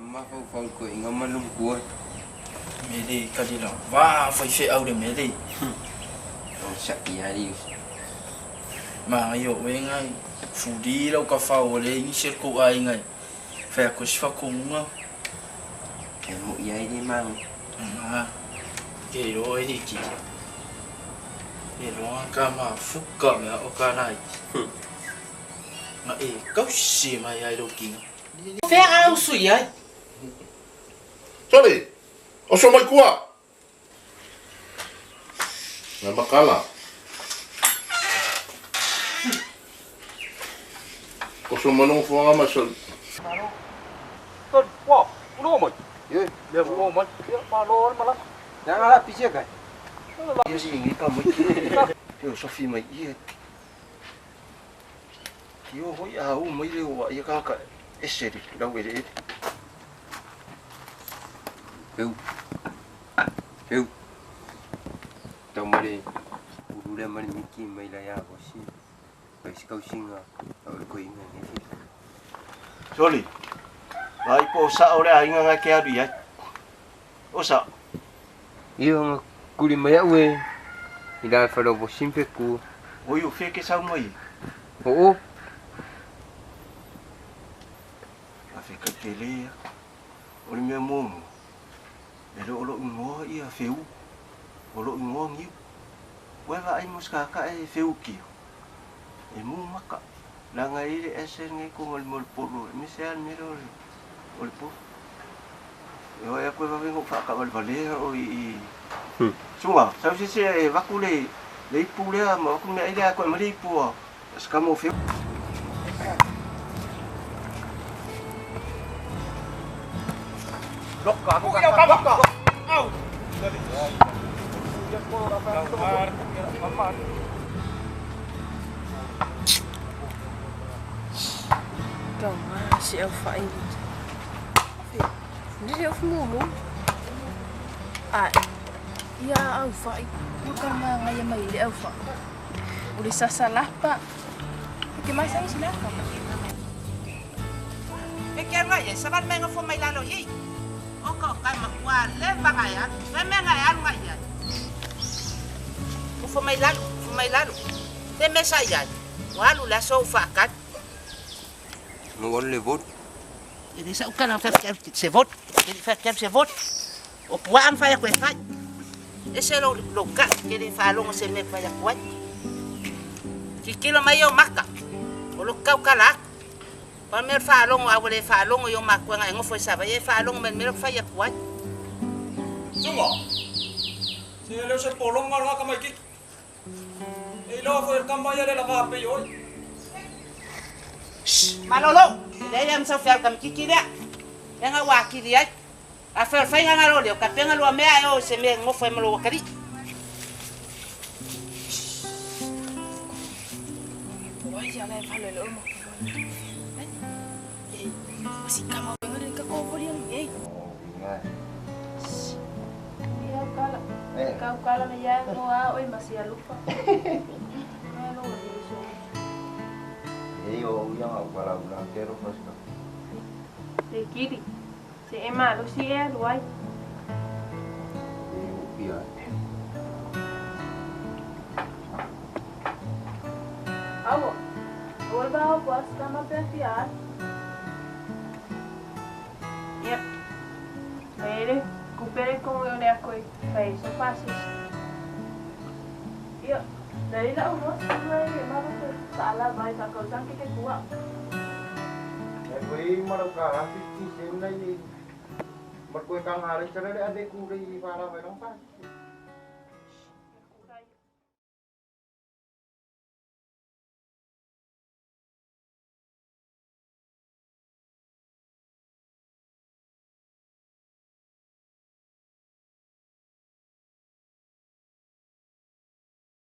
Ma fau fau ko inga malum kuat. Mele kali la va fai fe au le mele. O sa iari. Ma yo wenga fudi lau ka fa o le ni se ko ai ngai. Fa ko si fa ko nga. E mo iai di mang. Ma ke ro e ki. E ro ka ma fuka me o ka lai. Ma e kau si mai ai ro ki. Fe au su iai. Sorry. Oso mai kua. Na makala. Oso manong fuanga masal. Ton, wa, ulo mai. Ye, Le ulo mai. Ma lo ma la. Yang ala pise kai. Ye si ngi ka mai. Yo sofi mai ie. Yo hoi a u mai le wa ia ka ka eseri lau ele. Peu. Peu. Tau mare urure mare miki mai la ya bosi. Pai si kau singa au ko inga ni. Soli. Vai po sa ore a inga ke aru ia. O sa. Iyo nga kuri mai au e. Ila fa lo bosi pe ku. O yo fe ke sau mai. O o. A fe ka tele. O le mea momo. E lo lo ngoa ia feu. O lo ngoa ngiu. Weva ai muska ka e feu ki. E mu maka. La ngai le ese ngai ko ngol mol polo. Mi se al miro o le po. E o e koe vavengo fa ka wale wale o i. Sunga, sau se se e vaku le le ipu lea ma vaku mea ile a koe ma le ipu a. Ska mo feu. Lokka, lokka. Au. Toma, si au fai. Ndi au mumu. A ia au fai. Bukan ma ngai mai le au fai. Uli sasalah pak. Ke masa silakan. E ke ngai e saval menga fo mai lalo i. O ka ka ma kwa le ba ngai a. Fe me ngai a ngai ia. O fo mai lalo, fo mai lalo. Te me sa ia. Wa lu la so fa kat. No wale vot. E le sa u kana fa se vot. E fa se vot. O pua am fa ya ko fa. E se lo lo ka ke le fa lo se me fa ya kwa. Ki kilo mai o maka. O lo kau kala. Pa me fa longo a wale fa longo yo makwa ngai ngofo sa ba ye fa longo me me fa ya kwa. Sunga. Se le se polonga lo ka mai ki. E lo fo el kamba ya le la ka pe yo. Malolo, le ya msa fa kam ki ki le. Nga wa ki li ai. A fa fa nga lo le ka penga lo me ayo se me ngofo me lo kali. Wai ya le fa le lo mo. Masih kamu dengerin ke kau dia ni. Iya kala. Kau kala na ya mo a oi masih lupa. Kalau ni so. Iyo yang aku kalau ulang kero pas ka. Le kiri. Se ema lo si e luai. Iyo iya. Awo. Ol ba ko as kama pe fiar. Yep. Mere, kupere como eu ne akoi. Fai so fácil. Iya, dari la uno semua ini malu ke salah baik tak kau sang ke kuat. Koe marau ka 50 sen nei ni. Mar koe kang hari cara le ade ku rei para vai long pa.